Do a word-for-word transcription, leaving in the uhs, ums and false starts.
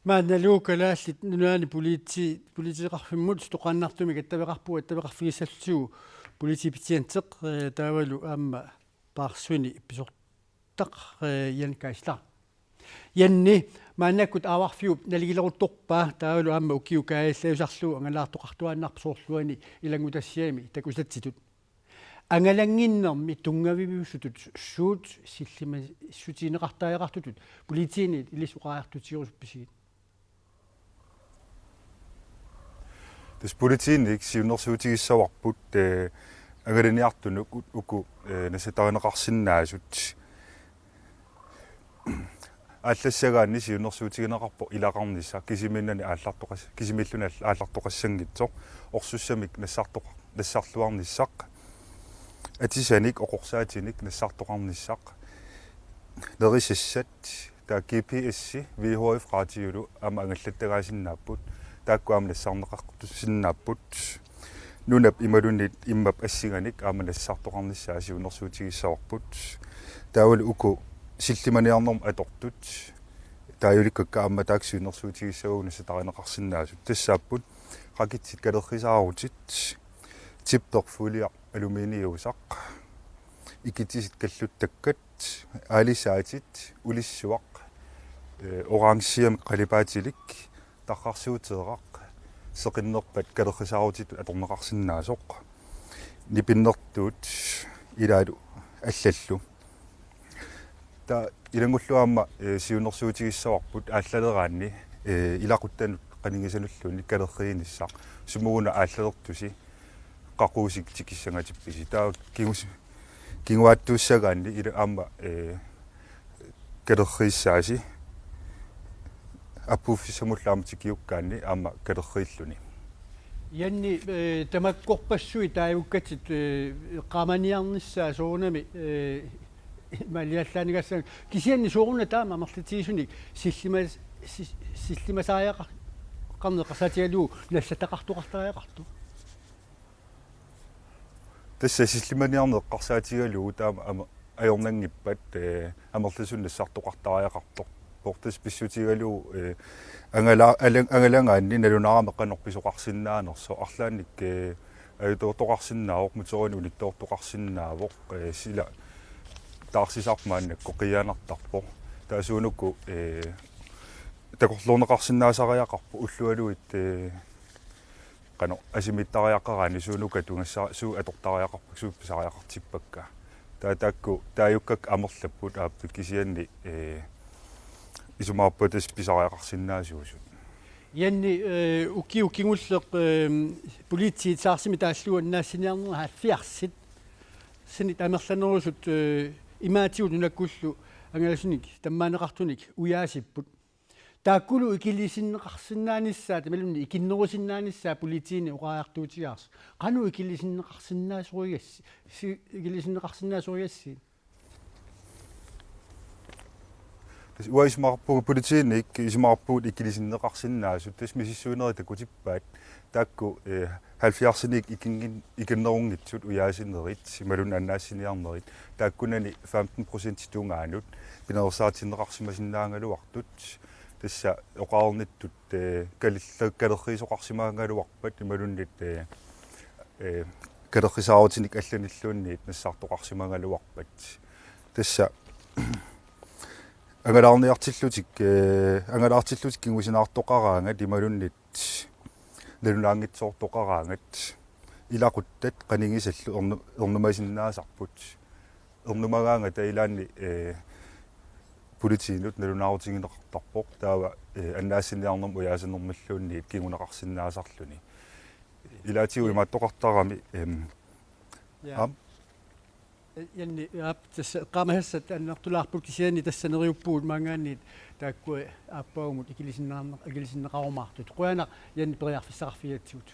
Maannalu Kalaallit Nunaanni politi-, politeeqarfimmut toqqaannartumik attaveqarpugut, attaveqarfigissallutigu politibetjenteq, eh, taavalu aamma paarsuni pisortaq, eh, Jan Geisler. Janni, maannakkut aavarfiup naligileruttorpaa, taavalu aamma ukiup kaajallalujussuarlu angalaartoqartuaannarpoq, soorlu uani ilanngutassiami takusatsitut. Angalannginnermi tunngaviusutut suut sillimasuutigineqartariaqartutut politiinit ilissi oqariartuutigerusuppisiuk? Tassa politiinit siunnersuutigissavarput, eh, angalaniartunut u-, uku, eh, nassatarineqarsinnaasut. Aallassagaanni siunnersuutigineqarpoq ilaqarnissaq, kisimiinnani aallartoqas-, kisimiilluni aall-, aallartoqassanngitsoq, orsussamik nassartoqa-, nassarluarnissaq, atisanik oqorsaatinik nassartoqarnissaq, nerisassat, taava G P S, V H F radiolu aamma angallattagaasinnaapput, taakku aamma nassarneqartussinnaapput. Nunap imaluunniit immap assinganik aamma nassartoqarnissaa siunnersuutigissavarput. Taavalu uku sillimaniarnermut atortut taajulikkakka aamma taakku siunnersuutigissavagut nassatarineqarsinnaasut. Tassaapput raketsit kalerrisaarutit, tipper fuliaq aluminiusaq, ikitisit kalluttakkat, aalisaatit, ulissuaq, eh, orangemik qalipaatilik, tarrarsuuteeraq, seqinnerpat kalerrisaarutitut atorneqarsinnaasoq, nipinnertuut ilaalu allallu. Taava ilanngullugu aamma, eh, siunnersuutigissavarput aallaleraanni, eh, ilaquttanut qanigisanulluunniit kalerriinissaq, sumut-una aallalertusi qaqugu tikissangatippisi. Taava kingus-, kinguaattuussagaanni ila aamma, eh, kalerriissaasi, appuffissamullu aamma tikiukkaanni aamma kalerriilluni. Janni, eh, tamakkorpassuit taagukkatit, eh, eqqaamaniarnissaa soorunami, eh, imaaliallaanigassaanga, kisianni sooruna taama amerlatigisunik sillima-, si-, sillimasariaqar-, qarneq eqqarsaatigalugu nassataqartoqartariaqartoq? Tassa sillimaniarneq eqqarsaatigalugu taama ama-, ajornanngippat, eh, amerlasuunik nassartoqartariaqartoq. Portas pissutigalugu, eh, angala-, alang-, angalagaanni nalunaarami qanoq pisoqarsinnaanersoq, arlaannik, eh, ajutoortoqarsinnaavoq, motorinik unittoortoqarsinnaavoq, eh, sila taarsisarput maannakkut qiianartarpoq. Taava suunuku, eh, takorloorneqarsinnaasariaqarpoq ullualuit, eh, qanoq asimiittariaqaraanni suunuku atugassa-, suut atortariaqarpakka, suut pisariaqartippakka. Taava taakku taagukkakka amerlapput aappit, kisianni, eh, isumaqarpunga tassa pisariaqarsinnaasuusut. Janni, eh, ukiut kingulliit, eh, politiit SARS-imi taallugu annaassiniarnerat halvfjerdsit, sanit amerlanerusut, eh, imaatigut nunakkullu angalasunik tammaanneqartunik ujaasipput. Taakkulu ikilisinneqarsinnaanissaat, imaluunniit ikinnerusinnaanissaat politiinit oqariartuutigaarsi. Qanoq ikilisinneqarsinnaasorigassi-, si-, ikilisinneqarsinnaasorigassi? Tassa uanga isumaqarpunga, politiinit isumaqarpugut ikilisinneqarsinnaasut, tassa misissuinerit takutippaat. Taakku, eh, halvfjerdsinik ikinngin-, ikinnerunngitsut ujaasinerit, imaluunniit annaassiniarnerit. Taakkunani femten procentip tungaanut pinersaatinneqarsimasinnaagaluartut. Tassa oqarnittut, eh, kalilla-, kalerriisoqarsimaagaluarpat imaluunniit, eh, eh, kalerrisaarutinik allanilluunniit nassartoqarsimaagaluarpat. Tassa angalaarniartillutik, eh, angalaartillutik kingusinaartoqaraangat imaluunniit nalunaanngitsoortoqaraangat ilaquttat qanigisallu ernu-, ernumasinnaasarput. Ernumagaangata ilaanni, eh, politiinut nalunaarutigineqartarpoq. Taava, eh, annaassiniarnermut ujaasinermilluunniit kinguneqarsinnaasarluni. Ilaatigut imaattoqartarami, em, Ja. Aap. Janni, aap, tassa eqqaamasassat annertulaarput, kisianni tassa neriuppugut maanngaanniit taakku aappaagumut ikilisinneqarne-, ikilisinneqarumaartut. Qujanaq Janni periarfissaqarfigigatsigut.